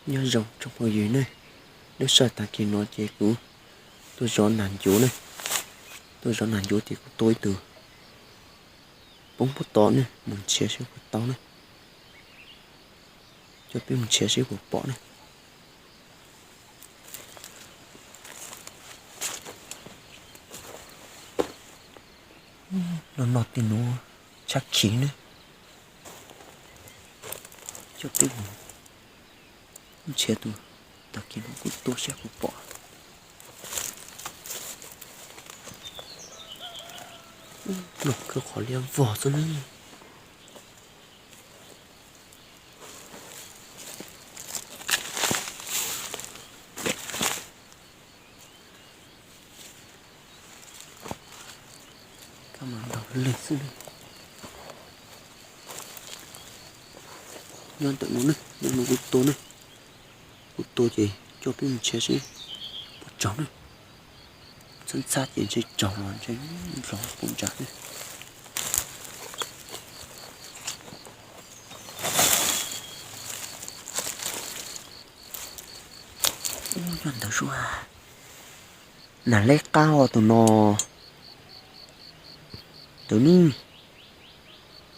Nyob zoo tsoom phooj ywg ne, lub sij hawm tag kis no ces kuv tuaj zov nas ncuav ne, tuaj zov nas ncuav ces kuv tua ib tug poob pub to ne, mus nrhiav seb puas tau ne, coj peb mus nrhiav seb puas pom ne. Los no tej nuav tshab khiv ne, coj peb mus nrhiav tus tag kis no kuj tua seb puas pom. Los kawg qhov liab vog xwb ne. Kab mas ntaus leg xwb ne. Nyob ntawm no ne, nyob no kuv tua ne, kuv tua ces coj peb mus nrhiav seb puas raug ne. Txhab txhab ces ntshe raug los ntshe nrov poob ntsag ne. Ub, nyob ntawd sua, nas leb qab os tus no. Ntawd ne,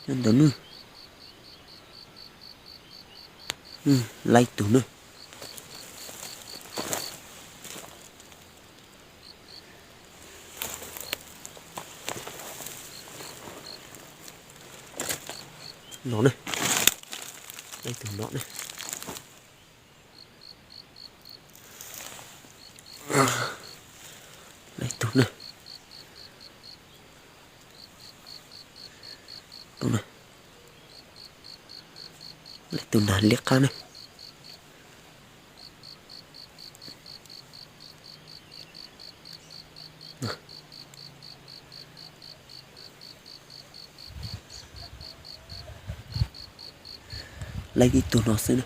nyob ntawd ne. Laib tug ne. No ne, laib tug no ne. Laib tug ne. Laib tug nas liab qab ne. Laib ib tug no xwb na.